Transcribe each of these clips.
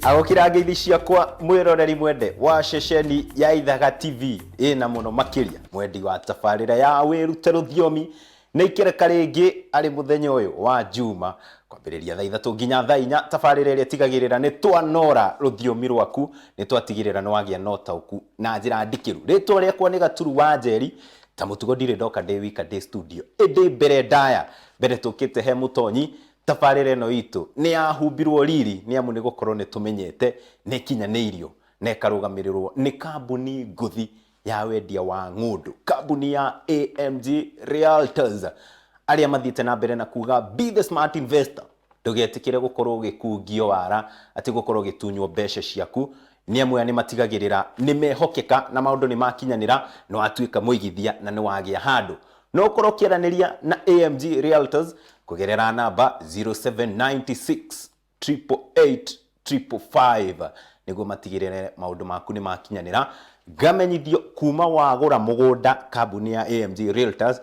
Agũkĩra ngeithi ciakwa mwĩroreri mwende wa ceceni ya Ithaga TV ĩna mũno makĩria mwendi wa tabarĩra ya wĩrute rũthiomi. Nĩ ikereka rĩngĩ arĩ mũthenya ũyũ wa Juma kwambĩrĩria thaa 3 nginya thaa 4, tabarĩra ĩrĩa ĩtigagĩrĩra nĩ twanora rũthiomi rwaku, nĩ twatigĩrĩra nĩ wagĩa na ũtaũku na njĩra ndikĩru. Rĩtwa rĩakwa nĩ Gaturu wa Njeri, ta mũtugo ndirĩ ndoka ndĩ wika ndĩ studio, ĩndĩ mbere ndaya mbere tũkĩte he mũtonyi. Tabarĩra ĩno itũ nĩ yahumbirwo riri nĩ amu nĩ gũkorwo nĩ tũmenyete nĩ ĩkinyanĩirio na ĩkarũgamĩrĩrwo nĩ kambuni ngũthi ya wendia wa ng'ũndũ, kambuni ya AMG Realtors, arĩa mathiĩte na mbere na kuga be the smart investor. Ndũgetĩkĩre gũkorwo ũgĩkungio wara atĩ gũkorwo ũgĩtunywo mbeca ciaku, nĩ amu aya nĩ matigagĩrĩra nĩ mehokeka na maũndũ nĩ makinyanĩra, nĩ watuĩka mũigithia na nĩ wagĩa handũ. No ũkorwo ũkĩaranĩria na AMG Realtors kũgerera namba 0796 888 555 nĩguo matigĩrĩre maũndũ maku nĩ makinyanĩra. Ngamenyithio kuma wagũra mũgũnda kambuni ya AMG Realtors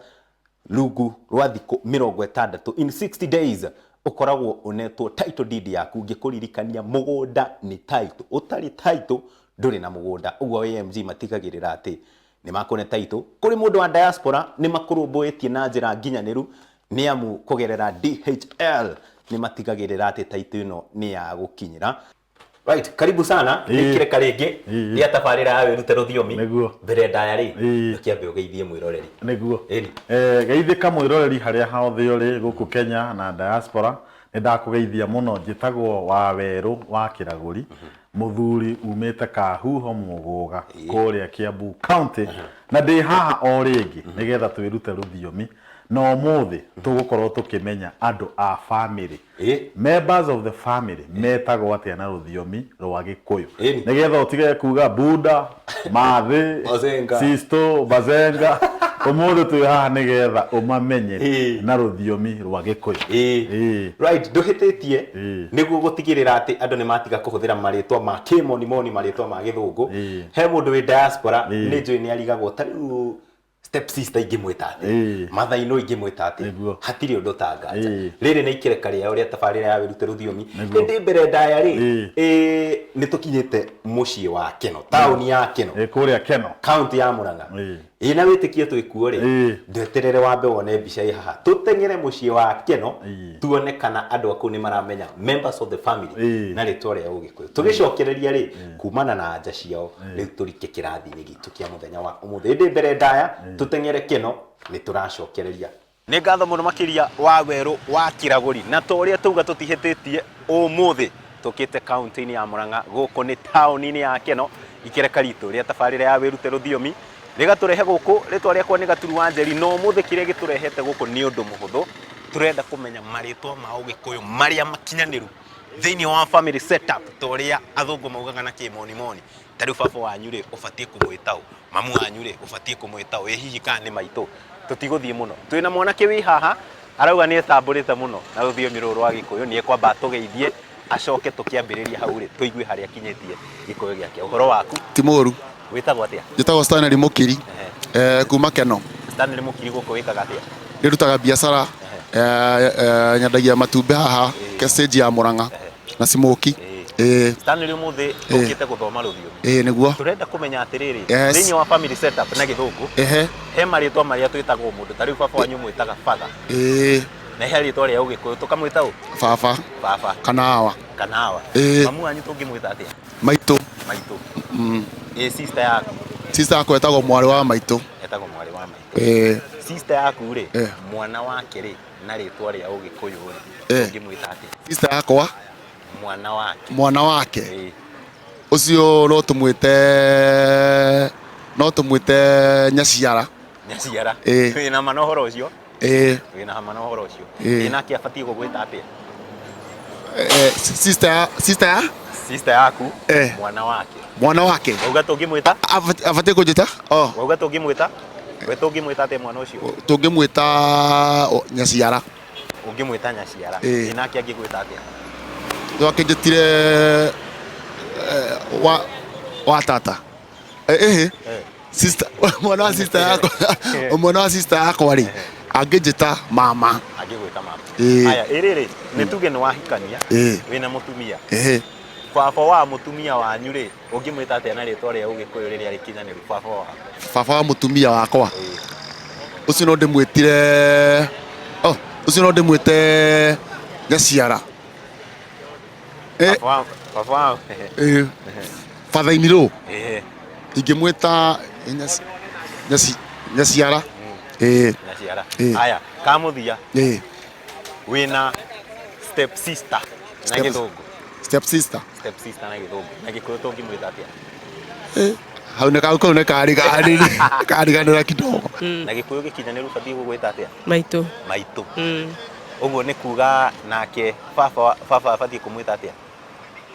rungu rwa thikũ 60, in 60 days ũkoragwo ũnetwo title deed yaku. Ngĩkũririkania mũgũnda nĩ title, ũtarĩ title ndũrĩ na mũgũnda. Ũguo AMG matigagĩrĩra atĩ nĩ makũne title. Kũrĩ mũndũ wa diaspora nĩ makũrũmbũĩtie na njĩra nginyanĩru, nĩ amu kũgerera DHL nĩ matigagĩrĩra atĩ title ĩno nĩ ya gũkinyĩra. Right, karibu sana. Nĩ kireka rĩngĩ rĩa tabarĩra ya wĩrute rũthiomi. Mbere ndaya rĩ, ũkĩambe ũgeithie mwĩroreri. Nĩguo. Geithĩka mwĩroreri harĩa hothe ũrĩ gũkũ Kenya na diaspora, nĩ ndakũgeithia mũno. Njĩtagwo Wawerũ wa Kĩragũri, mũthuri umĩte Kahuho Mũgũga kũrĩa Kiambu County, na ndĩ haha o rĩngĩ nĩgetha twĩrute rũthiomi, na ũmũthĩ tũgũkorwo tũkĩmenya andũ a family, members of the family metagwo atĩa na rũthiomi rwa Gĩkũyũ, nĩgetha ũtige kuga buda, mathĩ, Bazenga. Sisto, bazenga. Ũmũthĩ twĩ haha nĩgetha ũmamenye na rũthiomi rwa Gĩkũyũ. Right, ndũhĩtĩtie. Nĩguo gũtigĩrĩra atĩ andũ nĩ matiga kũhũthĩra marĩtwa ma kĩmonimoni, marĩtwa ma gĩthũngũ. He mũndũ wĩ diaspora nĩ njũĩ nĩ arigagwo, ta rĩu step sister ingĩmwĩta atĩa, mother-in-law ingĩmwĩta atĩa? Hatirĩ ũndũ ta nganja. Rĩrĩ nĩ ikereka rĩao rĩa tabarĩra ya wĩrute rũthiomi. Ĩndĩ mbere ndaya rĩ, nĩ tũkinyĩte mũciĩ wa Keno, taũni ya Keno. Kũrĩa Keno, kaunti ya Murang'a. Ĩ na wĩtĩkie twĩkuo rĩ, ndweterere wambe wone mbica ĩ haha, tũteng'ere mũciĩ wa Keno tuone kana andũ a kũu nĩ maramenya members of the family na rĩtwa rĩa Ũgĩkũyũ. Tũgĩcokereria rĩ kumana na anja ciao, rĩu tũrike kĩrathi-inĩ gitũ kĩa mũthenya wa ũmũthĩ. Ĩndĩ mbere ndaya tũteng'ere Keno, nĩ tũracokereria. Nĩ ngatho mũno makĩria wa Werũ wa Kĩragũri, na ta ũrĩa tauga tũtihĩtĩtie, ũmũthĩ tũkĩte kaunti-inĩ ya Murang'a, gũkũ nĩ taũni-inĩ ya Keno. Ikereka ritũ rĩa tabarĩra ya wĩrute rũthiomi rĩgatũrehe gũkũ. Rĩtwa rĩakwa nĩ Gaturu wa Njeri, na ũmũthĩ kĩrĩa gĩtũrehete gũkũ nĩ ũndũ mũhũthũ. Tũrenda kũmenya marĩtwa ma Ũgĩkũyũ marĩa makinyanĩru thĩinĩ wa family setup, ta ũrĩa athũngũ maugaga na kĩmonimoni. Ta rĩu baba wanyu rĩ, ũbatiĩ kũmwĩta ũ? Mamu wanyu rĩ, ũbatiĩ kũmwĩta ũ? Ĩ hihi kana nĩ maitũ? Tũtigũthiĩ mũno, twĩna mwanake wĩ haha arauga nĩ etambũrĩte mũno na rũthiomi rũrũ rwa Gĩkũyũ. Nĩ ekwamba atũgeithie, acoke tũkĩambĩrĩria hau rĩ, tũigue harĩa akinyĩtie Gĩkũyũ gĩake. Ũhoro waku? Ti mũru. Wĩtagwo atĩa? Njĩtagwo Stanley Mũkiri, kuma Keno. Stanley Mũkiri, gũkũ wĩkaga atĩa? Ndĩrutaga biacara, nyendagia matumbĩ haha stage ya Murang'a na smoky. Stanley, ũmũthĩ ũkĩte gũthoma rũthiomi. Ĩĩ nĩguo. Tũrenda kũmenya atĩrĩrĩ, thĩinĩ wa family setup na gĩthũngũ, he marĩtwa marĩa twĩtagwo mũndũ. Ta rĩu baba wanyu mwĩtaga father, na he rĩtwa rĩa Ũgĩkũyũ tũkamwĩta ũ? Baba. Baba. Kana awa. Kana awa. Mamu wanyu tũngĩmwĩta atĩa? Maitũ. Maitũ. Ĩ sister yaku? Sister yakwa etagwo mwarĩ wa maitũ. Etagwo mwarĩ wa maitũ. Sister yaku rĩ, mwana wake rĩ, na rĩtwa rĩa Ũgĩkũyũ rĩ, ũngĩmwĩta atĩa? Sister yakwa mwana wake. Mwana wake. Ũcio no tũmwĩte nyaciara. Nyaciara. Ĩĩ. Wĩna ma na ũhoro ũcio? Ĩĩ. Wĩna ma na ũhoro ũcio? Ĩĩ. Ĩ nake abatiĩ gũgwĩta atĩa? Sister ya Sister yaku, mwana wake. Mwana wake. Wauga tũngĩmwĩta? Abatiĩ kũnjĩta, oh. Wauga tũngĩmwĩta? We tũngĩmwĩta atĩa mwana ũcio? Tũngĩmwĩta nyaciara. Ũngĩmwĩta nyaciara. Ĩĩ. Ĩ nake angĩgwĩta atĩa? Twakĩnjĩtire wa tata. Ĩhĩ, sister, mwana wa sister yakwa, mwana wa sister yakwa rĩ, angĩnjĩta mama. Angĩgwĩta mama. Ĩĩ. Aya, ĩ rĩrĩ, nĩ tuge nĩ wahikania, wĩna mũtumia. Baba wa mũtumia wanyu rĩ, ũngĩmwĩta atĩa na rĩtwa rĩa Ũgĩkũyũ rĩrĩa rĩkinyanĩru baba wa? Baba wa mũtumia wakwa ũcio no ndĩmwĩtire, oh, ũcio no ndĩmwĩte nyaciara. Eh, Baba wa baba wa eh, father in law ingĩmwĩta nyaciara. Eh, nyaciara. Eh. Haya, kamũthia eh, wĩna step sister na gĩthũngũ. Step sister. Step sister na gĩthũngũ. Na Gĩkũyũ tũngĩmwĩta atĩa? Eh, hau nĩ kau kau nĩ kariganĩra kidogo. Na Gĩkũyũ gĩkinyanĩru batiĩ gũgwĩta atĩa? Maitũ. Maitũ. Ũguo nĩ kuga nake baba baba abatiĩ kũmwĩta atĩa?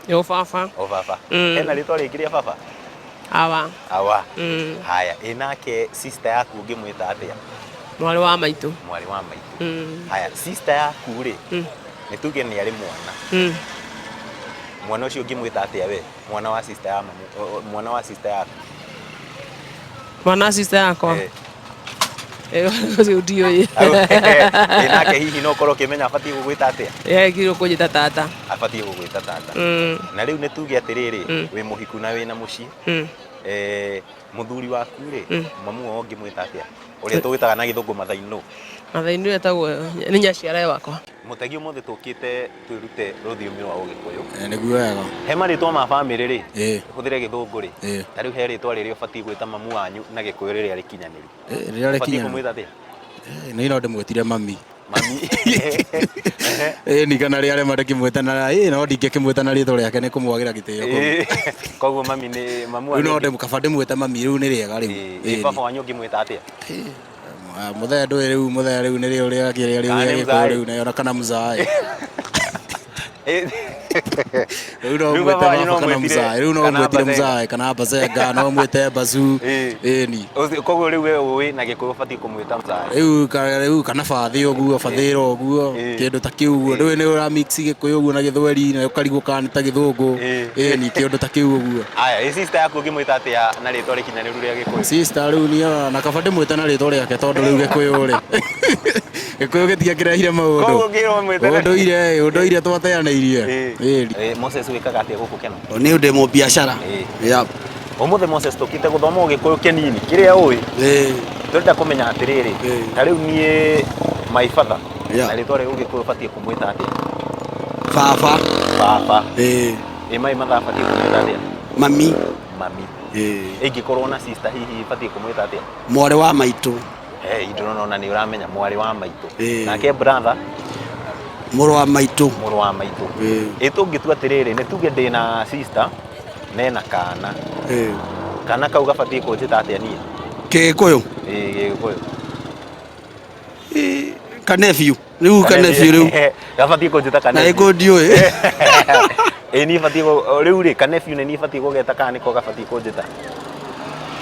Yo baba. O baba. Hena rĩtwa rĩngĩ rĩa baba? Awa. Awa. Haya, ĩ nake sister yaku ũngĩmwĩta atĩa? Mwarĩ wa maitũ. Mwarĩ wa maitũ. Haya, sister yaku rĩ, nĩ tuge nĩ arĩ mwana. Mwana ũcio ũngĩmwĩta atĩa we? Mwana wa sister ya mamu, mwana wa sister yaku. Mwana wa sister yakwa. Eh. Ũcio ndiũĩ. Ĩ nake hihi no ũkorwo ũkĩmenya abatiĩ gũgwĩta atĩa? Yagĩrĩirwo kũnjĩta tata. Abatiĩ gũgwĩta tata. Na rĩu nĩ tuge atĩrĩrĩ, wĩ mũhiku na wĩna mũciĩ. Mũthuri waku rĩ, mamu wao ũngĩmwĩta atĩa? Ũrĩa tũgwĩtaga na gĩthũngũ mother-in-law. Mother-in-law etagwo nĩ nyaciara wakwa. Mũtegi ũmũthĩ tũkĩte twĩrute rũthiomi rwa Ũgĩkũyũ. Nĩguo wega. He marĩtwa ma bamĩrĩ rĩ, Ĩĩ. hũthĩre gĩthũngũ rĩ, Ĩĩ. ta rĩu he rĩtwa rĩrĩa ũbatiĩ gwĩta mamu wanyu na Gĩkũyũ rĩrĩa rĩkinyanĩru. Rĩrĩa Ũbatiĩ rĩkinyanĩru. kũmwĩta atĩa? Nĩ no ndĩmwĩtire mami. Mami. Ĩĩ ni kana rĩarĩa ndĩkĩmwĩta na ĩĩ no ndingĩkĩmwĩta na rĩtwa rĩake nĩ kũmwagĩra gĩtĩo kũu. Ĩĩ. Koguo mami nĩ mamu Rĩu no wanyu. ndĩ kaba ndĩmwĩte mami rĩu nĩ rĩega rĩu. Ĩĩ baba wanyu ũngĩmwĩta atĩa? Mũthee ndũĩ rĩu mũthee rĩu nĩ rĩo rĩa kĩrĩa rĩu Kana rĩa nĩ Gĩkũyũ mzae? rĩu nayo kana mzae. Rĩu no Rĩu ũmwĩte baba wanyu baba no kana ũmwĩtire mzae rĩu no kana ũmwĩtire Bazenga. mzae kana bazenga no ũmwĩte bazu. Ĩĩ. Ĩni. Koguo rĩu we ũĩ na Gĩkũyũ ũbatiĩ kũmwĩta mzae. Rĩu rĩu kana bathĩ ũguo bathĩra ũguo kĩndũ ta kĩu ũguo ndũĩ nĩ ũra mix Gĩkũyũ ũguo na Gĩthweri na ũkarigwo kana nĩ ta Gĩthũngũ. Ĩni kĩndũ ta kĩu ũguo. Aya, ĩ sister yaku ũngĩmwĩta atĩa na rĩtwa rĩkinyanĩru rĩa Gĩkũyũ? Sister rĩu niĩ na kaba ndĩmwĩte na rĩtwa rĩake tondũ rĩu Gĩkũyũ rĩ Gĩkũyũ gĩtiakĩrehire maũndũ. Koguo ũngĩrwo ũmwĩte na- Ũndũire ũndũire twateanĩirie. Ĩĩ. Moses wĩkaga atĩa gũkũ Keno? Nĩ ndĩ mũbiacara. Yep. Ũmũthĩ Moses tũkĩte gũthoma Ũgĩkũyũ kĩnini kĩrĩa ũĩ. Tũrenda kũmenya atĩrĩrĩ, ta rĩu niĩ my father na rĩtwa rĩa Ũgĩkũyũ ũbatiĩ kũmwĩta atĩa? Baba. Baba. Ĩ my mother abatiĩ kũmwĩta atĩa? Mami. Mami. Ĩngĩkorwo na sister hihi ibatiĩ kũmwĩta atĩa? Mwarĩ wa maitũ. Hey, ndĩrona ona nĩ ũramenya mwarĩ wa maitũ. Nake brother? Mũrũ wa maitũ. Mũrũ wa maitũ. Ĩ tũngĩtua atĩrĩrĩ, nĩ tuge ndĩna sister nena kana. Kana kau gabatiĩ kũnjĩta atĩa niĩ? Gĩkũyũ. Ĩ Gĩkũyũ. Kanephew. Rĩu kanephew rĩu. Gabatiĩ kũnjĩta Na kanephew. ĩkũ ndiũĩ. Ĩ niĩ batiĩ rĩu rĩ kanephew nĩ niĩ batiĩ gũgeta kana nĩko gabatiĩ kũnjĩta?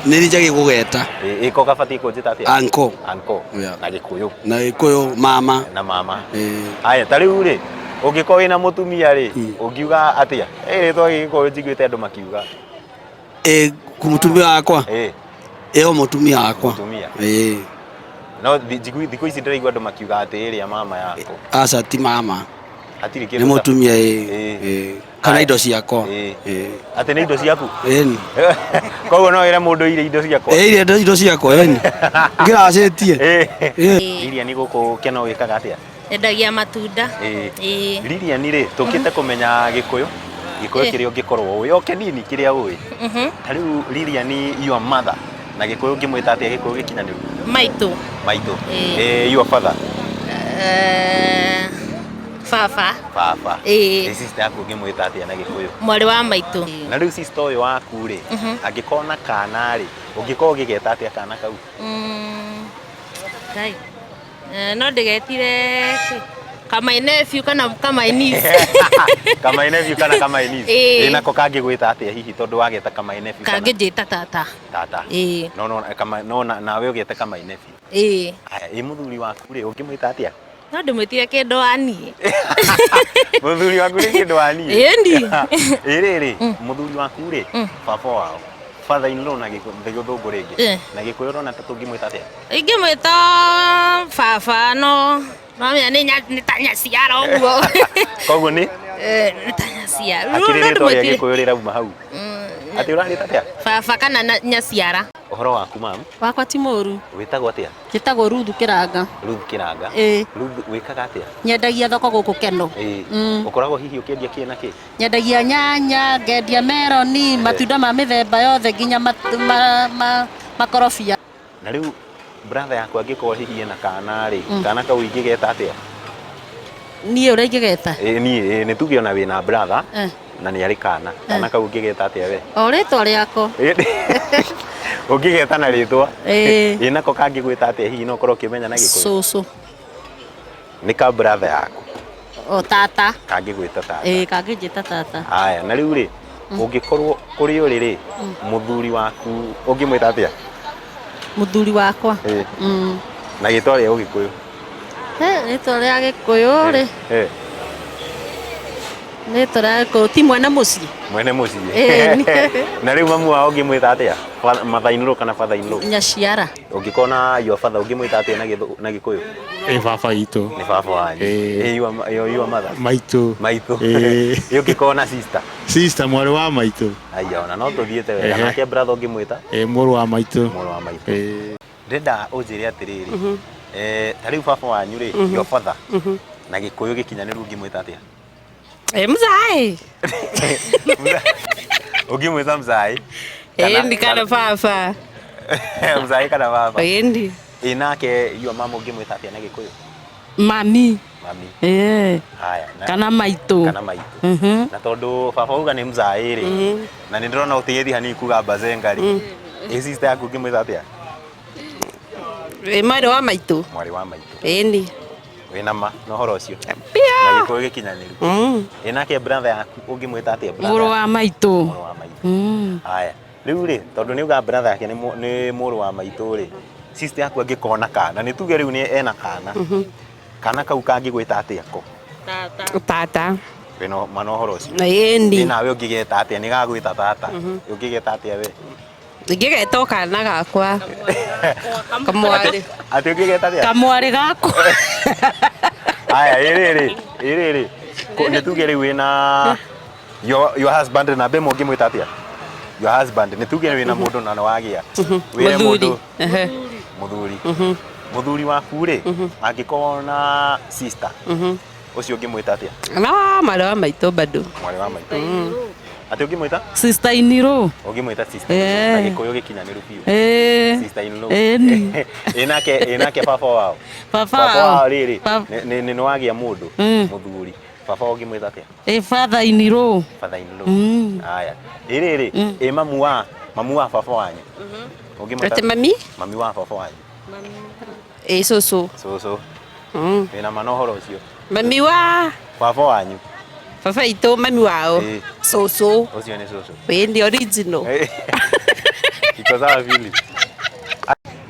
Nĩ niĩ njagĩ gũgeta. Ĩ ĩko gabatiĩ kũnjĩta atĩa? Uncle. Uncle. Na Gĩkũyũ. Na Gĩkũyũ mama. Na mama. Haya, ta rĩu rĩ, ũngĩkorwo wĩna mũtumia rĩ, ũngiuga atĩa? Ĩ rĩtwa Gĩkũyũ njiguĩte andũ makiuga. Ĩ mũtumia wakwa. Ĩ. Ĩ o mũtumia wakwa. Mũtumia. Ĩ. No thikũ ici ndĩraigua andũ makiuga atĩ ĩrĩa mama yako. Aca ti mama. Hatirĩ kĩndũ Nĩ mũtumia ĩ. Ĩ. Kana indo ciakwa. Ĩ. Atĩ nĩ indo ciaku? Ĩni. Koguo no wĩre mũndũ ire indo ciakwa. Ĩ iria indo ciakwa ĩni. Ngĩracĩtie. Lilian gũkũ Keno wĩkaga atĩa? Endagia matunda. Ĩ. Lilian rĩ, tũkĩte kũmenya Gĩkũyũ. Gĩkũyũ kĩrĩa ũngĩkorwo ũĩ, o kĩnini kĩrĩa ũĩ. Ta rĩu Lilian your mother na Gĩkũyũ ũngĩmwĩta atĩa Gĩkũyũ gĩkinyanĩru? Maitũ. Maitũ. Ĩ. Ĩ your father? Baba. Baba. Ĩ. Ĩ sister yaku ũngĩmwĩta atĩa na Gĩkũyũ? Mwarĩ wa maitũ. Na rĩu sister ũyũ waku rĩ, angĩkorwo na kana rĩ, ũngĩkorwo ũgĩgeta atĩa kana kau? Ngai. No ndĩgetire kama nephew kana kama niece. Kama nephew kana kama niece. Ĩ. Ĩ nako kangĩgwĩta atĩa hihi tondũ wageta kama nephew kana Kangĩnjĩta tata. tata? Ĩ. No no kama no nawe ũgete kama nephew. Ĩ. Haya, ĩ mũthuri waku rĩ, ũngĩmwĩta atĩa? No ndĩmwĩtire kĩndũ wa niĩ. Mũthuri waku nĩ kĩndũ wa niĩ. Ĩni. Ĩ rĩrĩ, mũthuri waku rĩ, baba wao, father in law na Gĩthũngũ rĩngĩ. Na Gĩkũyũ ũrona ta tũngĩmwĩta atĩa? Ingĩmwĩta baba no mamenya nĩ ta nyaciara ũguo. Koguo nĩ? Eh, nĩ ta nyaciara. Akĩrĩ No rĩtwa rĩa ndĩmwĩtire- Gĩkũyũ rĩrauma hau. Atĩ ũrarĩta atĩa? Baba kana nyaciara. Ũhoro waku mam, Wakwa ti mũru. wĩtagwo atĩa? Njĩtagwo Ruthu Kĩranga. Ruth Kĩranga. Ĩĩ. Ruth wĩkaga atĩa? Nyendagia thoko gũkũ Keno. Ĩĩ. Mm. Ũkoragwo hihi ũkĩendia kĩ na kĩ? Nyendagia nyanya, ngendia meroni, matunda ma mĩthemba yothe nginya makorobia. Na rĩu brother yaku angĩkorwo hihi ena kana rĩ, kana kau ingĩgeta atĩa? Niĩ ũrĩa ingĩgeta? Ĩĩ niĩ ĩĩ, nĩ tuge ona wĩna brother Eh. na nĩ arĩ kana. Kana kau ũngĩgeta atĩa we? O rĩtwa rĩako. Ũngĩgeta na rĩtwa? Ĩĩ. Ĩ nako kangĩgwĩta atĩa hihi no ũkorwo ũkĩmenya na Gĩkũyũ? Cũcũ. Nĩ ka brother yaku O tata. kangĩgwĩta tata. Ĩĩ kangĩnjĩta tata. Aya, na rĩu rĩ, ũngĩkorwo kũrĩ ũrĩ rĩ, mũthuri waku ũngĩmwĩta atĩa? Mũthuri wakwa. Ĩĩ. Mm. Na gĩtwa rĩa Ũgĩkũyũ. He, rĩtwa rĩa Gĩkũyũ rĩ, Eh, rĩtwa rĩa Gĩkũyũ ti mwene mũciĩ. mwene mũciĩ. Ĩĩ, nĩ- Na rĩu mamu wao ũngĩmwĩta atĩa? Mother in law kana father in law? Nyaciara. Ũngĩkorwo na your father ũngĩmwĩta atĩa na Gĩkũyũ? Ĩ baba witũ. Nĩ baba wanyu. Ĩĩ. Ĩ your mother? Maitũ. Maitũ. Ĩĩ. Ĩ ũngĩkorwo na sister? Sister mwarĩ wa maitũ. Aya, ona no tũthiĩte wega. Ehe. Nake brother ũngĩmwĩta? Ĩ mũrũ wa maitũ. Mũrũ wa maitũ. Ĩ. Ndĩrenda ũnjĩre atĩrĩrĩ, ta rĩu baba wanyu rĩ, your father, na Gĩkũyũ gĩkinyanĩru ũngĩmwĩta atĩa? Eh, mzai. Ũngĩmwĩta mzai? Ĩndi kana baba. Mzai kana baba? Ĩndi. Ĩ nake your mama ũngĩmwĩta atĩa na Gĩkũyũ? Mami. Mami. Ĩĩ. Haya. Kana maitũ. Kana maitũ. Na tondũ baba uga nĩ mzai rĩ, na nĩ ndĩrona ũtigĩti hanini kuga bazenga rĩ, ĩ sister yaku ũngĩmwĩta atĩa? Ĩ mwarĩ wa maitũ. Mwarĩ wa maitũ. Ĩndi. Wĩna ma na ũhoro ũcio? Pia. Na Gĩkũyũ gĩkinyanĩru. Ĩ nake brother yaku ũngĩmwĩta atĩa? Brother Mũrũ wa maitũ. Mũrũ wa maitũ. Haya. Rĩu rĩ, tondũ nĩ uga brother yake nĩ mũrũ wa maitũ rĩ, sister yaku angĩkorwo na kana, nĩ tuge rĩu nĩ ena kana. Kana kau kangĩgwĩta atĩa ko? Tata. Wĩna ma na ũhoro ũcio? Ĩndi. Ĩ nawe ũngĩgeta atĩa? Nĩ gagwĩta tata. Ũngĩgeta atĩa we? Ingĩgeta o kana gakwa. Kamwarĩ. Atĩ ũngĩgeta atĩa? Kamwarĩ gakwa. Aya, ĩ rĩrĩ, ĩ rĩrĩ. Nĩ tuge rĩu wĩna your husband na mbemo ũngĩmwĩta atĩa? Your husband, nĩ tuge wĩna mũndũ na nĩ wagĩa. Wĩre Mũthuri. mũndũ mũthuri. Mũthuri waku rĩ, angĩkorwo na sister, ũcio ũngĩmwĩta atĩa? No mwarĩ wa maitũ bado. Mwarĩ wa maitũ. Atĩ ũngĩmwĩta? Sister in law. Ũngĩmwĩta sister. Eh. Na Gĩkũyũ gĩkinyanĩru biũ. Ĩĩ. Sister in law. Ĩni. Ĩ nake baba wao. Baba Baba wao. wao rĩrĩ, nĩ wagĩa mũndũ, mũthuri. Baba wao ũngĩmwĩta atĩa? Ĩ father in law. Father in law. Haya. Ĩ rĩrĩ, ĩ mamu wa baba wanyu. Ũngĩmwĩta Atĩ mami? Mami wa baba wanyu. Ĩ cũcũ. Cũcũ. Wĩna ma na ũhoro ũcio? Mami wa Baba wanyu. Baba itũ mami wao. Ĩ. Cũcũ. Ũcio nĩ cũcũ. Ĩndi original. Iko sawa Philip.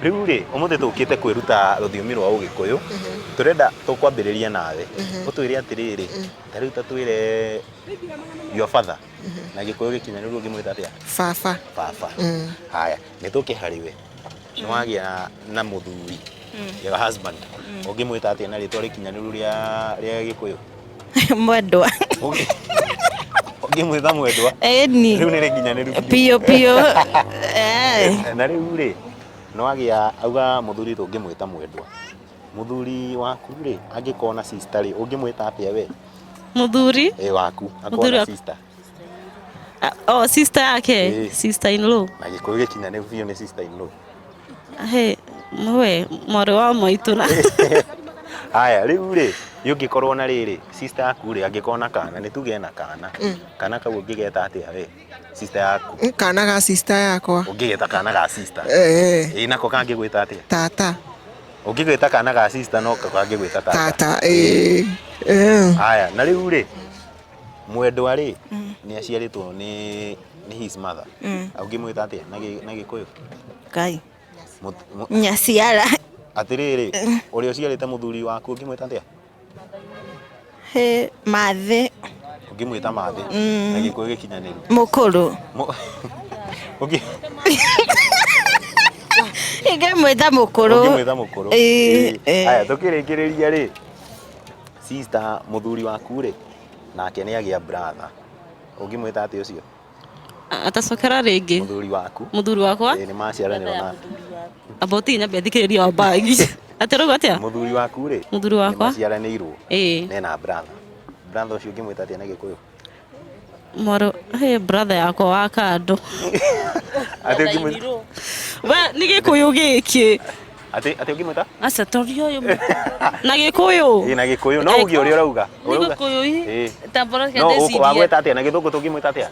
Rĩu rĩ, ũmũthĩ tũkĩte kwĩruta rũthiomi rwa Ũgĩkũyũ. Tũrenda tũkwambĩrĩria nawe. Ũtwĩre atĩrĩrĩ, ta rĩu ta twĩre your father. Na Gĩkũyũ gĩkinyanĩru ũngĩmwĩta atĩa? Baba. Baba. Haya, nĩ tũke harĩ we. Nĩ wagĩa na mũthuri, your husband. Ũngĩmwĩta atĩa na rĩtwa rĩkinyanĩru rĩa Gĩkũyũ? Mwendwa. Ũngĩmwĩta mwendwa? Ĩni. Rĩu nĩ rĩkinyanĩru biũ. Biũ biũ. Eh. Na rĩu rĩ, nĩ wagĩa auga mũthuri tũngĩmwĩta mwendwa. Mũthuri waku rĩ, angĩkorwo na sister rĩ, ũngĩmwĩta atĩa we? Mũthuri? Ĩ waku, akorwo Mũthuri na waku. sister. Oh, sister yake. Ĩĩ. Sister in law. Na Gĩkũyũ gĩkinyanĩru biũ nĩ sister in law. He, we mwarĩ wa maitũ na. Haya, rĩu rĩ, ũngĩkorwo na rĩrĩ, sister yaku rĩ, angĩkorwo na kana, nĩ tuge na kana. Kana kau ũngĩgeta atĩa we? Sister yaku. Kana ga sister yakwa. Ũngĩgeta kana ga sister. Ĩĩ. Ĩ nako kangĩgwĩta atĩa? Tata. Ũngĩgwĩta kana ga sister no kangĩgwĩta tata. Tata, ĩĩ. Ĩĩ. Haya, na rĩu rĩ, mwendwa rĩ, nĩ aciarĩtwo nĩ his mother. Ũngĩmwĩta atĩa na Gĩkũyũ? Ngai. Nyaciara. Atĩrĩrĩ, ũrĩa ũciarĩte mũthuri waku ũngĩmwĩta atĩa? He Mathĩ. Ũngĩmwĩta Mathĩ. Na Gĩkũyũ gĩkinyanĩru. Mũkũrũ. Ingĩmwĩta mũkũrũ. Ũngĩmwĩta mũkũrũ. Ĩĩ, ĩĩ. Haya, tũkĩrĩkĩrĩria rĩ, sister mũthuri waku rĩ, Nake nĩ agĩa brother. Ũngĩmwĩta atĩa ũcio? Atacokera rĩngĩ. Mũthuri waku. Mũthuri wakwa. Ĩĩ nĩ maciaranĩrwo na Amba ũtige nyambe thikĩrĩrie wa bagi. Atĩ ũrauga atĩa? Mũthuri waku rĩ? Mũthuri wakwa. Nĩ maciaranĩirwo. Ĩĩ. Nena brother. Brother ũcio ũngĩmwĩta atĩa na Gĩkũyũ? Mwarũ, he brother yakwa wa kando. Atĩ ũngĩmwĩta We nĩ Gĩkũyũ gĩkĩ. atĩ atĩ ũngĩmwĩta? Aca toria ũyũ. Na Gĩkũyũ. Ĩĩ na Gĩkũyũ no uge ũrĩa ũrauga. Nĩ Ũrauga. Gĩkũyũ ĩ. Ĩĩ. Tambora No wagweta atĩa na Gĩthũngũ tũngĩmwĩta atĩa?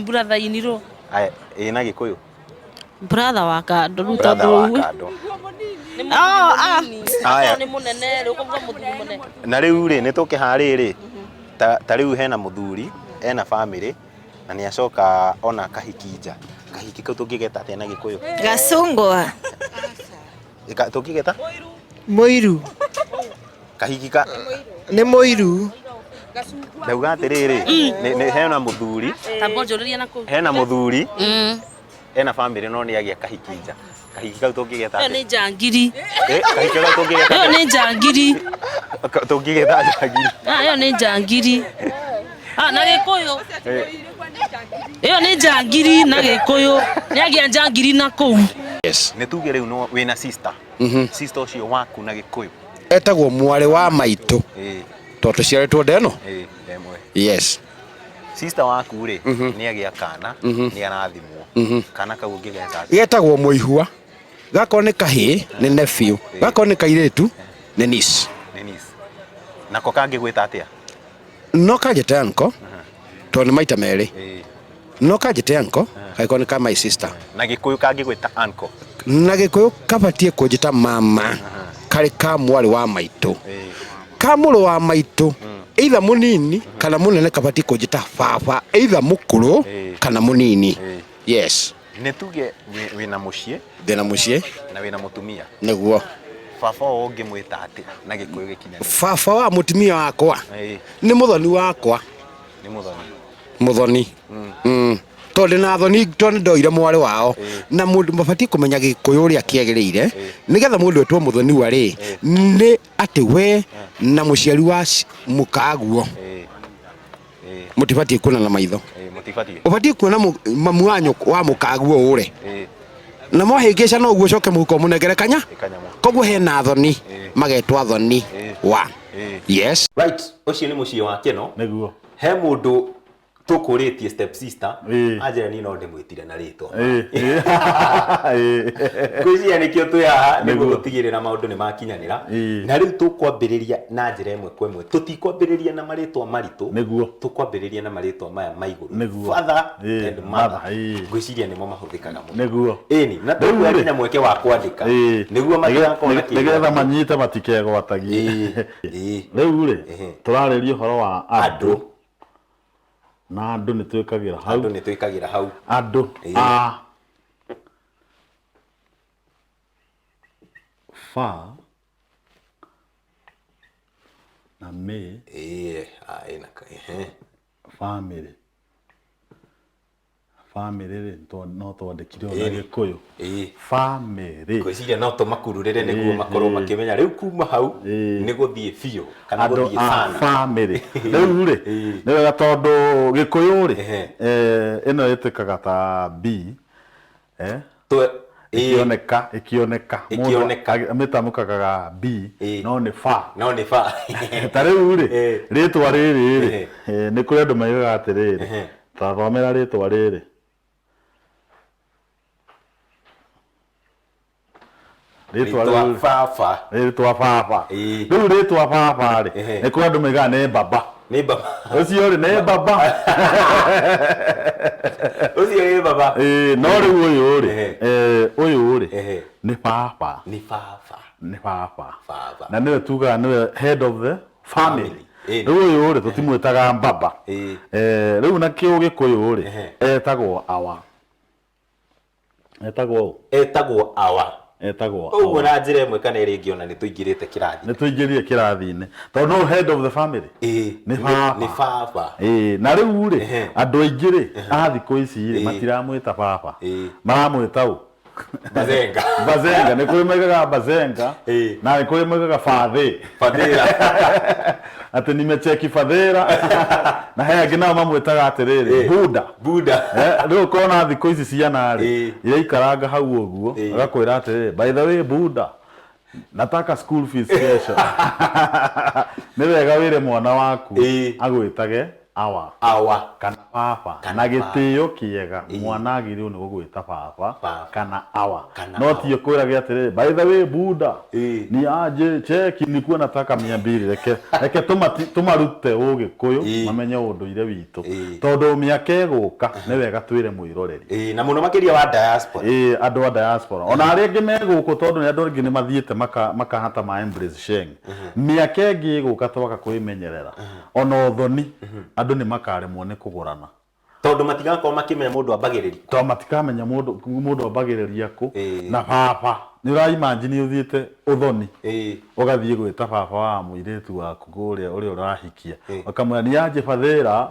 Brother inirwo. Aya, ĩĩ na Gĩkũyũ. Brother wa kando rĩu Brother tondũ wa ũguo. kando. Ah, ah. Aya. Nĩ mũnene rĩu ũkamuga mũthuri mũnene. Na rĩu rĩ nĩ tũke harĩ rĩ ta ta rĩu hena mũthuri ena family na nĩ acoka ona kahiki nja. Kahiki kau tũngĩgeta atĩa na Gĩkũyũ? Gacungwa. Tũngĩgeta? Mũiru. Kahiki ka Nĩ mũiru. ndauga atĩrĩrĩ nĩ hena mũthuri Tamba ũnjũrĩrie na kũu. hena mũthuri ena family no nĩ agĩa kahiki nja. Kahiki kau tũngĩgeta Ĩyo atĩa? nĩ njangiri. Eh, kahiki kau tũngĩgeta Ĩyo atĩa? nĩ njangiri. Tũngĩgeta njangiri. Ah, ĩyo nĩ njangiri. Ah, na Gĩkũyũ. Eh. Ĩyo nĩ njangiri na Gĩkũyũ. Nĩ agĩa njangiri na kũu. Yes. Nĩ tuge rĩu no wĩna sister. Sister ũcio waku na Gĩkũyũ. Etagwo mwarĩ wa maitũ. Ĩĩ. Tondũ tũciarĩtwo ndeno. Ĩĩ, ndemwe. Yes. Sister waku rĩ nĩ agĩa kana nĩ arathimwo. Kana kau ũngĩgeta atĩa? Getagwo mũihua. Gakorwo nĩ kahĩĩ nĩ nephew. Gakorwo nĩ kairĩtu nĩ niece. Nĩ niece. Nako kangĩgwĩta atĩa? No kanjĩte uncle tondũ nĩ maita merĩ. Ĩĩ. No kanjĩte uncle kangĩkorwo nĩ ka my sister. Na Gĩkũyũ kangĩgwĩta uncle. Na Gĩkũyũ kabatiĩ kũnjĩta mama karĩ ka mwarĩ wa maitũ. Ka mũrũ wa maitũ either mũnini kana mũnene kabatiĩ kũnjĩta baba either mũkũrũ kana mũnini. Yes. Nĩ tuge wĩna mũciĩ Ndĩna mũciĩ na wĩna mũtumia. nĩguo. Baba wao ũngĩmwĩta atĩa na Gĩkũyũ gĩkinyanĩru? Baba wa mũtumia wakwa Ĩĩ, nĩ mũthoni wakwa. nĩ mũthoni. Mũthoni. Tondũ ndĩna thoni tondũ nĩ ndoire mwarĩ wao na mũndũ mabatiĩ kũmenya Gĩkũyũ ũrĩa kĩagĩrĩire nĩgetha mũndũ etwo mũthoniwa rĩ nĩ atĩ we na mũciari wa mũkaguo mũtibatiĩ kuonana maitho. Ĩĩ, mũtibatiĩ. Ũbatiĩ kuona mamu wa wa mũkaguo ũre Ĩĩ, na mwahĩngĩcana ũguo ũcoke mũhuko mũnengere kanya kanyamũ. koguo hena thoni magetwa thoni wa. Yes. Right, ũcio nĩ mũciĩ wa Keno. Nĩguo. He mũndũ tũkũrĩtie step sister anjĩra niĩ no ndĩmwĩtire na rĩtwa. Ngwĩciria nĩkĩo twĩ haha nĩguo gũtigĩrĩra maũndũ nĩ makinyanĩra. Na rĩu tũkwambĩrĩria na njĩra ĩmwe kwa ĩmwe. Tũtikwambĩrĩria na marĩtwa maritũ. Nĩguo. Tũkwambĩrĩria na marĩtwa maya ma igũrũ. Nĩguo. Father and mother. Ngwĩciria nĩmo mahũthĩkaga mũno. Nĩguo. Ĩni, na tũkuoya nginya mweke wa kwandĩka. Nĩguo matigakorwo na Nĩgetha manyite matikegwatagie. Rĩu rĩ tũrarĩria ũhoro wa andũ na andũ nĩ twĩkagĩra hau. Andũ nĩ twĩkagĩra hau. Andũ a fa na mĩ Ĩĩ, a ĩna ka ehe. Family. Family rĩ no twandĩkire ona Ĩĩ. Gĩkũyũ. Ĩĩ. Family. Ngwĩciria no tũmakururĩre nĩguo makorwo makĩmenya rĩu kuma hau nĩ gũthiĩ biũ kana Andũ gũthiĩ a sana. family. Rĩu rĩ nĩ wega tondũ Gĩkũyũ rĩ ĩno ĩtĩkaga ta B ĩkĩoneka ĩkĩoneka Mũndũ Ĩkĩoneka. mĩtamũkaga B no nĩ fa. No nĩ fa. Ta rĩu rĩ rĩtwa rĩrĩ rĩ nĩ kũrĩ andũ maigaga atĩrĩrĩ ta thomera rĩtwa rĩrĩ. Rĩtwa Rĩtwa rĩu baba. Rĩtwa baba. Rĩu rĩtwa baba rĩ nĩ kũrĩ andũ maigaga nĩ baba. Nĩ baba. Ũcio rĩ nĩ baba. Ũcio nĩ baba. Ĩĩ no rĩu ũyũ rĩ ũyũ rĩ nĩ baba. Nĩ baba. Nĩ baba. Baba. Na nĩwe tugaga nĩwe head of the family. Rĩu ũyũ rĩ tũtimwĩtaga baba. Rĩu na kĩo Gĩkũyũ rĩ etagwo awa. Etagwo ũ? Etagwo awa. Etagwo Ũguo awa. na njĩra ĩmwe kana ĩrĩa ĩngĩ ona nĩ tũingĩrĩte kĩrathi. Nĩ tũingĩrire kĩrathi-inĩ tondũ no head of the family. Nĩ baba. Nĩ baba. Ĩĩ na rĩu rĩ andũ aingĩ rĩ a thikũ ici rĩ matiramwĩta baba. Maramwĩta ũ? Bazenga. Bazenga nĩ kũrĩ maigaga bazenga na nĩ kũrĩ maigaga fathĩ. Fadhila. Atĩ nimecheki fadhila na he angĩ nao mamwĩtaga atĩrĩrĩ buda. Buda. Rĩu ũkona thikũ ici ciana rĩ iraikaranga hau ũguo agakwĩra atĩrĩrĩ, by the way buda, nataka school fees kesho. Nĩ wega wĩre mwana waku agwĩtage awa awa kana baba na gĩtĩo kĩega. Mwana agĩrĩirwo nĩ gũgwĩta baba kana awa, no ti ũkwĩrage atĩrĩrĩ, by the way buda, ni aje cheki nikuwa nataka 200. Reke tũmarute ũgĩkũyũ mamenye ũndũire witũ, tondũ mĩaka ĩgũka nĩ wega twĩre mwĩroreri na mũno makĩria wa diaspora. Andũ a diaspora ona arĩa angĩ me gũkũ, tondũ nĩ andũ angĩ nĩ mathiĩte makahata ma embrace Sheng. Mĩaka ĩngĩ ĩgũka twaga kwĩmenyerera, ona ũthoni andũ nĩ makaremwo nĩ kũgũrana, tondũ matigakorwo makĩmenya mũndũ ambagĩrĩria. Tondũ matikamenya mũndũ ambagĩrĩria kũ. Na baba nĩ ũraimagine ũthiĩte ũthoni ũgathiĩ gwĩta baba wa mũirĩtu waku kũrĩa ũrĩa ũrahikia, ũkamwĩra ni aje fadhila,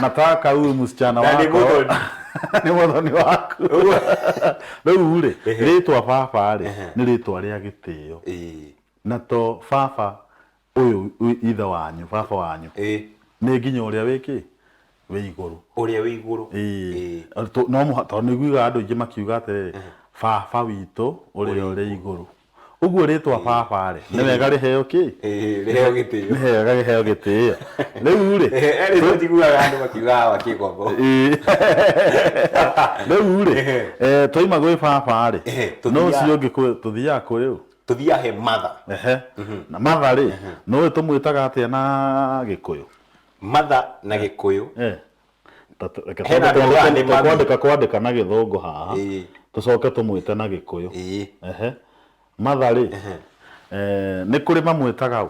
nataka huyu msichana Na nĩ wako. mũthoni. Nĩ mũthoni waku. Rĩu rĩ, rĩtwa baba rĩ nĩ rĩtwa rĩa gĩtĩo, na to baba ũyũ ithe wanyu, baba wanyu nĩ nginya ũrĩa wĩkĩ wĩ igũrũ. Ũrĩa wĩ igũrũ. No tondũ nĩ iguaga andũ aingĩ makiuga atĩrĩrĩ, baba witũ ũrĩa ũrĩ igũrũ. Ũguo rĩtwa baba rĩ nĩ wega rĩheo kĩ? Rĩheo gĩtĩo. Nĩ wega rĩheo gĩtĩo. Rĩu rĩ, Rĩtwa njiguaga andũ makiuga awa kĩgongo. Rĩu rĩ, twaima gwĩ baba rĩ, no ũcio ũngĩ tũthiaga kũrĩ ũ? Tũthiaga he mother. Ehe. Na mother rĩ, nĩũĩ tũmwĩtaga atĩa na Gĩkũyũ? Mother na Gĩkũyũ. Hena andũ maugaga nĩ mami. Kwandĩka kwandĩka na gĩthũngũ haha, tũcoke tũmwĩte na Gĩkũyũ. Ehe. Mother rĩ, nĩ kũrĩ mamwĩtaga ũ?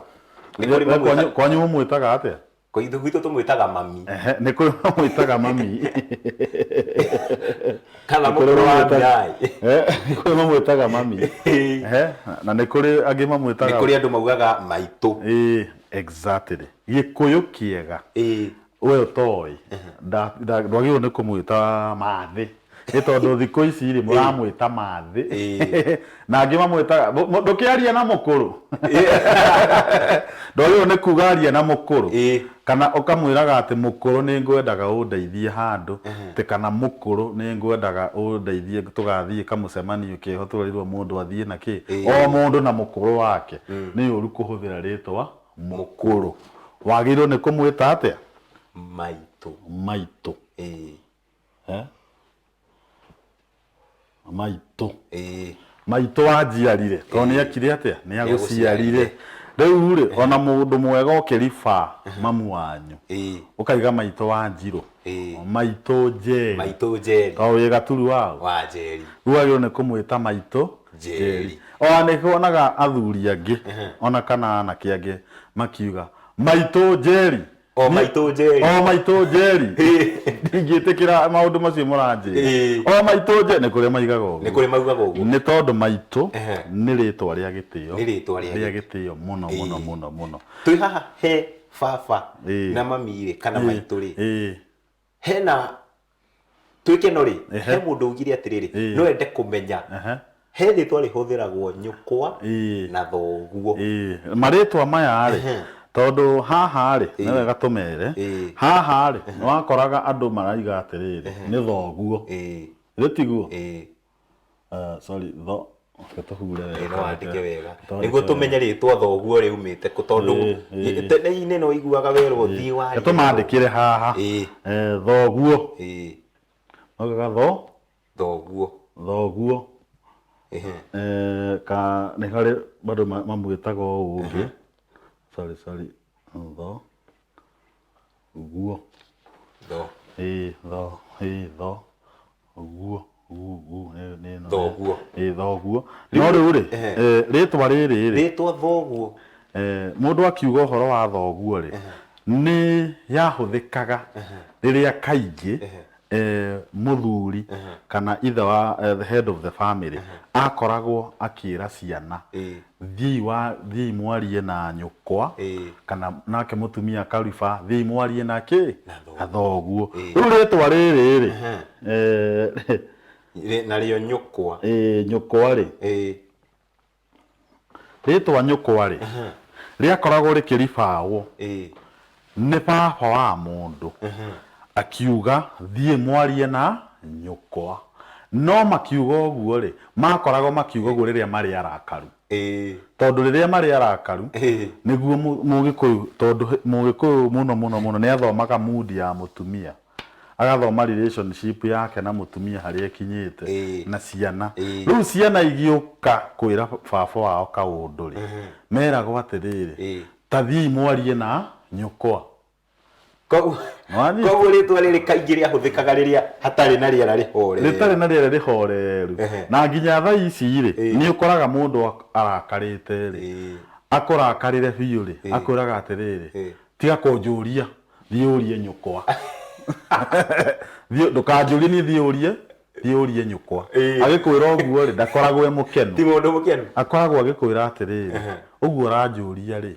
Nĩ kũrĩ mamwĩtaga- Kwanyu mũmwĩtaga atĩa? Gwitũ gwitũ tũmwĩtaga mami. Ehe, nĩ kũrĩ mamwĩtaga mami. Kana Nĩ kũrĩ mũkũrũ wa mamwĩtaga- Ngai. Nĩ kũrĩ mamwĩtaga mami. Ehe, na nĩ kũrĩ angĩ mamwĩtaga Nĩ kũrĩ andũ maugaga maitũ. Exactly. Gĩkũyũ kĩega. We ũtoĩ ndwagĩrĩirwo nĩ kũmwĩta mathĩ, nĩ tondũ thikũ ici rĩ mũramwĩta mathĩ na angĩ mamwĩtaga ndũkĩaria na mũkũrũ. Ndwagĩrĩirwo nĩ kuga aria na mũkũrũ, kana ũkamwĩraga atĩ mũkũrũ nĩ ngwendaga ũndeithie handũ, atĩ kana mũkũrũ nĩ ngwendaga ũndeithie tũgathiĩ kamũcemanio keho tũrerirwo mũndũ athiĩ na kĩ, o mũndũ na mũkũrũ wake. Nĩ ũru kũhũthĩra rĩtwa mũkũrũ. Wagĩrĩirwo nĩ kũmwĩta atĩa? Maitũ. Maitũ. Maitũ. Maitũ wanjiarire, tondũ nĩ ekire atĩa? Nĩ agũciarire. Rĩu rĩ, ona mũndũ mwega ũkĩriba mamu wanyu, ũkaiga maitũ wa Njirũ, maitũ Njeri. Maitũ Njeri. Tondũ wĩ gaturu wao. Wa Njeri. Rĩu wagĩrĩirwo nĩ kũmwĩta maitũ Njeri. Ona nĩ kuonaga athuri angĩ, ona kana anake angĩ makiuga maitũ Njeri. O maitũ Njeri. O maitũ Njeri. Ndingĩtĩkĩra maũndũ macio mũranjĩra. O maitũ Njeri nĩ kũrĩa maigaga ũguo. Nĩ kũrĩ maugaga ũguo. Nĩ tondũ maitũ nĩ rĩtwa rĩa gĩtĩo. Nĩ rĩtwa rĩa gĩtĩo mũno mũno mũno mũno. Twĩ haha he baba na mami rĩ kana maitũ rĩ. Hena twĩke no rĩ, he mũndũ ugire atĩrĩrĩ, no ende kũmenya he rĩtwa rĩhũthĩragwo nyũkwa na thoguo. Marĩtwa maya rĩ, tondũ haha rĩ nĩ wega tũmere, haha rĩ nĩ wakoraga andũ maraiga atĩrĩrĩ nĩ thoguo, rĩ tiguo? Sorry, tho reke tũhure wega. No wandĩke wega nĩguo tũmenye rĩtwa thoguo rĩumĩte kũ, tondũ tene-inĩ no iguaga werwo thiĩ warie. Reke tũmandĩkĩre haha. Thoguo. Maugaga tho thoguo. Thoguo. Ka nĩ harĩ bado mamwĩtaga ũũ ũngĩ. Sorry, sorry. Tho guo. Tho. Tho, tho guo, gu, gu, nĩ ĩno. Thoguo. Thoguo. No rĩu rĩ, rĩtwa rĩrĩ rĩ, rĩtwa thoguo. Mũndũ akiuga ũhoro wa thoguo rĩ, nĩ yahũthĩkaga rĩrĩa kaingĩ mũthuri kana ithe wa the head of the family akoragwo akĩra ciana, thiĩi mwarie na nyũkwa, kana nake mũtumia akariba thiĩi mwarie na kĩ? Na thoguo. Rĩu rĩtwa rĩrĩ rĩ, Narĩo nyũkwa. Ĩĩ, nyũkwa rĩ, rĩtwa nyũkwa rĩ, rĩakoragwo rĩkĩribawo nĩ baba wa mũndũ akiuga thiĩ mwarie na nyũkwa. No makiuga ũguo rĩ, makoragwo makiuga ũguo rĩrĩa marĩ arakaru, tondũ rĩrĩa marĩ arakaru nĩguo mũgĩkũyũ, tondũ mũgĩkũyũ mũno mũno mũno nĩ athomaga mood ya mũtumia, agathoma relationship yake na mũtumia harĩa ĩkinyĩte na ciana. Rĩu ciana igĩũka kwĩra baba wao kaũndũ rĩ, meragwo atĩrĩrĩ, ta thiĩi mwarie na nyũkwa. Koguo Nĩwanyita? Koguo rĩtwa rĩrĩ kaingĩ rĩahũthĩkaga rĩrĩa hatarĩ na rĩera rĩhoreru. Rĩtarĩ na rĩera rĩhoreru. Na nginya thaa ici rĩ, nĩ ũkoraga mũndũ arakarĩte rĩ, akũrakarĩre biũ rĩ, akwĩraga atĩrĩrĩ, tiga kũnjũria, thiĩ ũrie nyũkwa. Thiĩ, ndũkanjũrie niĩ, thiĩ ũrie nyũkwa. Agĩkwĩra ũguo rĩ, ndakoragwo e mũkenu. Ti mũndũ mũkenu. Akoragwo agĩkwĩra atĩrĩrĩ, ũguo ũranjũria rĩ,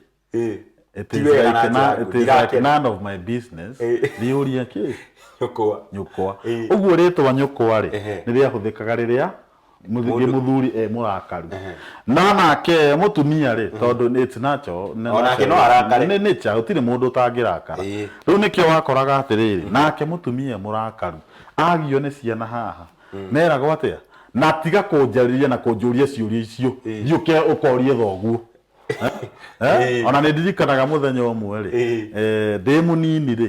it Ti is wega like na njĩra it is like ndirakena. none of my business. Thiĩ ũrie kĩ? Nyũkwa. Nyũkwa. Ũguo rĩtwa nyũkwa rĩ, nĩ rĩahũthĩkaga rĩrĩa mũthuri e mũrakaru. No nake mũtumia rĩ, tondũ it's natural, nĩ Onake no natural. arakare. Nĩ nature, gũtirĩ mũndũ ũtangĩrakara. Rĩu nĩkĩo wakoraga atĩrĩrĩ, nake mũtumia e mũrakaru agio nĩ ciana haha, meragwo atĩa, na tiga kũnjarĩria na kũnjũria ciũria icio, thiĩ ũke ũkorie thoguo. Ona nĩ ndirikanaga mũthenya ũmwe rĩ, ndĩ mũnini rĩ,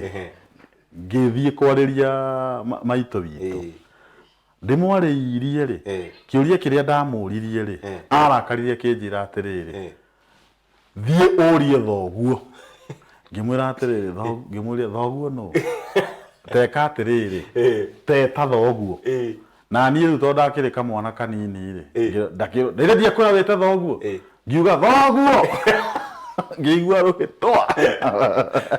ngĩthiĩ kwarĩria maitũ witũ, ndĩmwarĩirie rĩ, kĩũria kĩrĩa ndamũririe rĩ, arakarire akĩnjĩra atĩrĩrĩ, thiĩ ũrie thoguo. Ngĩmwĩra atĩrĩrĩ, ngĩmũria thoguo nũ? Teka atĩrĩrĩ, teta thoguo. Na niĩ rĩu tondũ ndakĩrĩ kamwana kanini rĩ, ndakĩrwo ndiakwĩra wĩte thoguo, ngiuga thoguo, ngĩigua rũhĩtwa.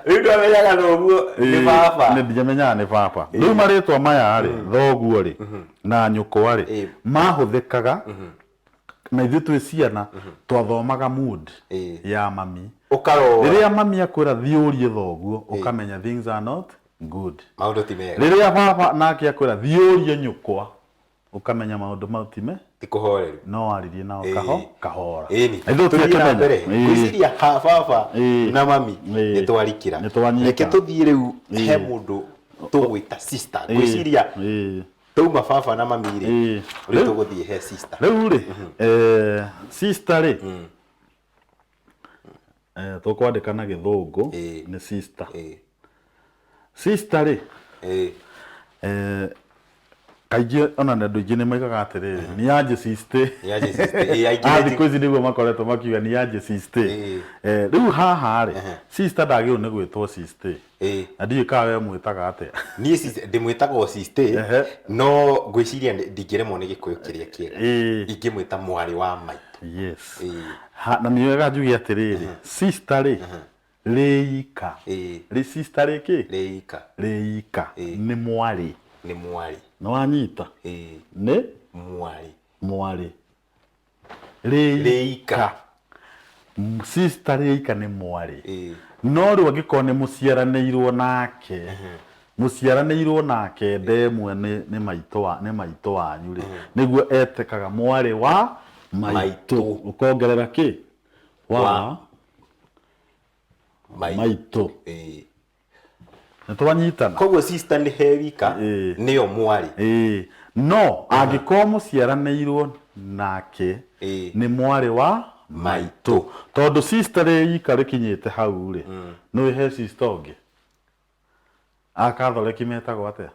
Rĩu ndwamenyaga thoguo nĩ baba. Nĩ ndiamenyaga nĩ baba. Rĩu marĩtwa maya rĩ, thoguo rĩ na nyũkwa rĩ, mahũthĩkaga na ithuĩ twĩ ciana twathomaga mood ya mami. Ũkarora. Rĩrĩa mami akwĩra thiĩ ũrie thoguo, ũkamenya things are not good. Maũndũ ti mega. Rĩrĩa baba nake akwĩra thiĩ ũrie nyũkwa, ũkamenya maũndũ mau ti me ti kũhoreru. No waririe nao kahora. Ĩni. Na ithuĩ Tũthiĩ na tũtiakĩmenya. mbere. Ngwĩciria ha baba na mami nĩ twarikĩra. Nĩ twanyita. Reke tũthiĩ rĩu he mũndũ tũgwĩta sister. Ngwĩciria tauma baba na mami rĩ, rĩu tũgũthiĩ he sister. Rĩu rĩ, sister rĩ, tũkwandĩka na gĩthũngũ nĩ sister. Sister rĩ, kaingĩ ona andũ aingĩ nĩ maigaga atĩrĩrĩ, nĩ aje sister. Nĩ aje sister. Aingĩ Ah, nĩ thikũ ici nĩguo makoretwo makiuga nĩ aje sister. Rĩu haha rĩ, sister ndagĩrĩirwo nĩ gwĩtwo sister. Na ndiũĩ kana we mwĩtaga atĩa. Niĩ sister ndĩmwĩtaga o sister, no ngwĩciria ndingĩremwo nĩ gĩkũyũ kĩrĩa kĩega. Ingĩmwĩta mwarĩ wa maitũ. Yes. Na nĩ wega njuge atĩrĩrĩ, sister rĩ, rĩika. Rĩ sister rĩ kĩ? Rĩika. Rĩika. Nĩ mwarĩ. Nĩ mwarĩ. Nĩ wanyita? Nĩ mwarĩ. Mwarĩ. Rĩika. Sister rĩika nĩ mwarĩ. No rĩu angĩkorwo nĩ mũciaranĩirwo nake, mũciaranĩirwo nake ndemwe nĩ maitũ wa, nĩ maitũ wanyu rĩ, nĩguo etĩkaga mwarĩ wa maitũ. Ũkongerera kĩ? Wa maitũ. Nĩ twanyitana. Koguo sister nĩ he wika, nĩyo mwarĩ. No angĩkorwo mũciaranĩirwo nake nĩ mwarĩ wa maitũ. Tondũ sister rĩika rĩkinyĩte hau rĩ, nĩ he sister ũngĩ. A Catholic metagwo atĩa?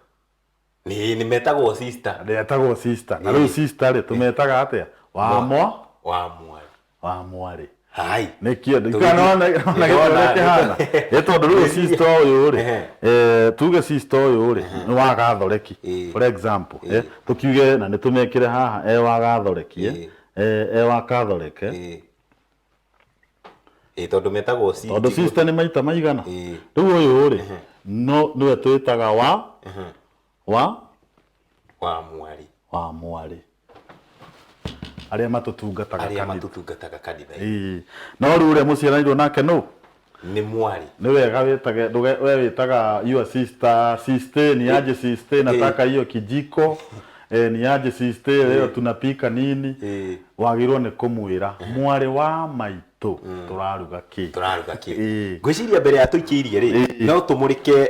Nĩ metagwo sister. Metagwo sister. Na rĩu sister rĩ, tũmetaga atĩa? Wa mwa? Wa mwarĩ. Wa mwarĩ. Hai. Nĩkĩo ndikana ona gĩtũrĩa kĩhana. Ĩ tondũ rĩu sister ũyũ rĩ, tuge sister ũyũ rĩ, nĩ wa Gathoreki. For example, tũkiuge na nĩ tũmekĩre haha e wa Gathoreki, e wa Catholic. Tondũ metagwo sister. Tondũ sister nĩ maita maigana. Rĩu ũyũ rĩ, no nĩwe twĩtaga wa wa wa mwarĩ. Wa mwarĩ. Arĩa matũtungataga Arĩa kanitha. matũtungataga kanitha-inĩ. No rĩu ũrĩa mũciaranĩirwo nake nũ? Nĩ mwarĩ. Nĩ wega wĩtage, we wĩtaga your sister, sister, ni aje sister, nataka hiyo kijiko. Ni aje sister, leo tunapika nini? Wagĩrĩirwo nĩ kũmwĩra mwarĩ wa maitũ tũraruga kĩ. Tũraruga kĩ. Ĩĩ. Ngwĩciria mbere ya tũikĩirie rĩ, no tũmũrĩke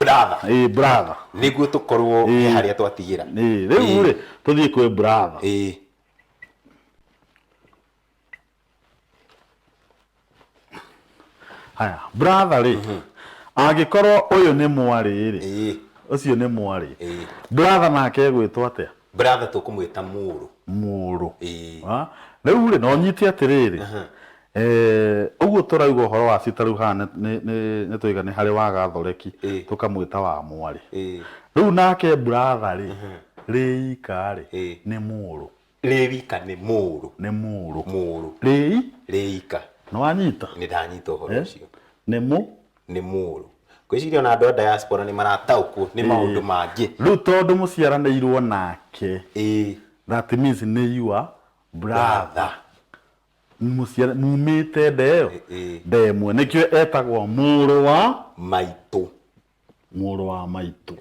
brother. Ĩĩ, brother. Nĩguo tũkorwo he harĩa twatigĩra. Ĩĩ, rĩu rĩ tũthiĩ kwĩ brother. Ĩĩ. Haya, brother rĩ, angĩkorwo ũyũ nĩ mwarĩ rĩ, ũcio nĩ mwarĩ, brother nake egwĩtwo atĩa? Brother tũkũmwĩta mũrũ. Mũrũ. Ĩĩ. Rĩu rĩ, no nyite atĩrĩrĩ, ũguo tũrauga ũhoro wa cita rĩu haha nĩ twaiga nĩ harĩ wa gathoreki tũkamwĩta wa mwarĩ. Rĩu nake brother rĩ, rĩika rĩ, nĩ mũrũ. Rĩika nĩ mũrũ. Nĩ mũrũ. Mũrũ. Rĩi? Rĩika. Nĩ wanyita? Nĩ ndanyita ũhoro ũcio. Nĩ mũ? Nĩ mũrũ. Ngwĩciria ona andũ a diaspora nĩ marataũkwo nĩ maũndũ mangĩ. Rĩu tondũ mũciaranĩirwo nake, that means nĩ your brother. Mũciara mumĩte nda ĩyo nda ĩmwe, nĩkĩo etagwo mũrũ wa maitũ. Mũrũ wa maitũ.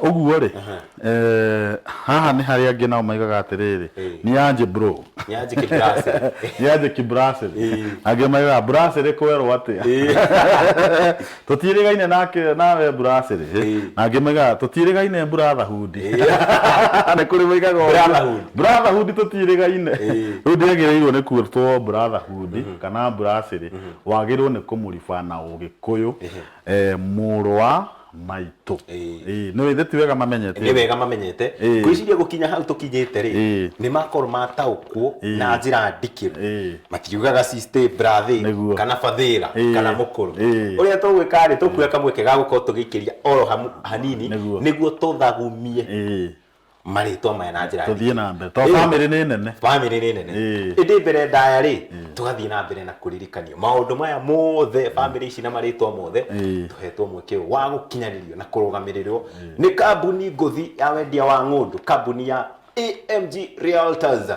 Ũguo rĩ, haha nĩ harĩa angĩ nao maigaga atĩrĩrĩ, nĩ anje bro. Nĩ anje kĩbracĩrĩ. Nĩ anje kĩbracĩrĩ. Angĩ maigaga bracĩrĩ kwerwo atĩa. Tũtiĩrĩgaine nake nawe bracĩrĩ. Na angĩ maigaga tũtiĩrĩgaine brotherhood. Nĩ kũrĩ maigaga ũguo. Brotherhood. Brotherhood tũtiĩrĩgaine. Rĩu ndĩagĩrĩirwo nĩ kwĩtwo brotherhood kana bracĩrĩ. Wagĩrĩirwo nĩ kũmũriba na Ũgĩkũyũ, mũrũ wa maitũ. Ĩĩ, nĩ wĩthĩ ti wega mamenyete. Nĩ wega mamenyete. Ĩĩ. Ngwĩciria gũkinya hau tũkinyĩte rĩ, Ĩĩ. nĩ makorwo mataũkwo na njĩra ndikĩru. Ĩĩ. Matiugaga sister, brother Nĩguo. kana fathĩra Ĩĩ. kana mũkũrũ. Ĩĩ. Ũrĩa tũgwĩka rĩ, tũkuoya kamweke ga gũkorwo tũgĩikĩria oro hanini nĩguo tũthagumie marĩtwa maya na njĩra Tũthiĩ na mbere. Tondũ bamĩrĩ nĩ nene. Bamĩrĩ nĩ nene. Ĩndĩ mbere ndaya rĩ, tũgathiĩ na mbere na kũririkanio maũndũ maya mothe, bamĩrĩ ici na marĩtwa mothe, tũhetwo mweke ũyũ wa gũkinyanĩrio na kũrũgamĩrĩrwo nĩ kambuni ngũthi ya wendia wa ng'ũndũ, kambuni ya AMG Realtors,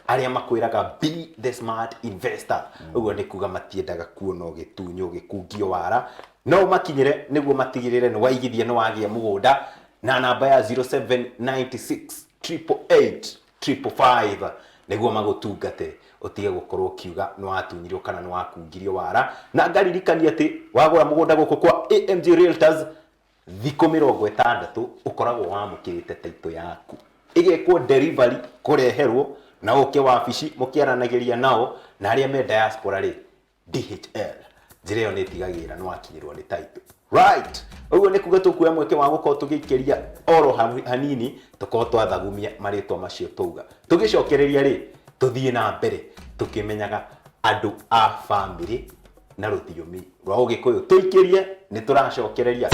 arĩa makwĩraga be the smart investor. Ũguo nĩ kuga matiendaga kuona ũgĩtunywo ũgĩkungio wara, no ũmakinyĩre nĩguo matigĩrĩre nĩ waigithia nĩ wagĩa mũgũnda na namba ya 0796 888 555 nĩguo magũtungate ũtige gũkorwo ũkiuga nĩ watunyirwo kana nĩ wakungirio wara. Na ngaririkania atĩ wagũra mũgũnda gũkũ kwa AMG Realtors, thikũ 60 ũkoragwo wamũkĩrĩte taito yaku, ĩgekwo delivery kũreherwo na ũke wabici mũkĩaranagĩria nao. Na arĩa me diaspora rĩ, DHL njĩra ĩyo nĩ ĩtigagĩrĩra nĩ wakinyĩrwo nĩ taito. Right, ũguo nĩ kuga tũkuoya mweke wa gũkorwo tũgĩikĩria oro hanini, tũkorwo twathagumia marĩtwa macio twauga. Tũgĩcokereria rĩ, tũthiĩ na mbere tũkĩmenyaga andũ a bamĩrĩ na rũthiomi rwa Ũgĩkũyũ. Tũikĩrie, nĩ tũracokereria.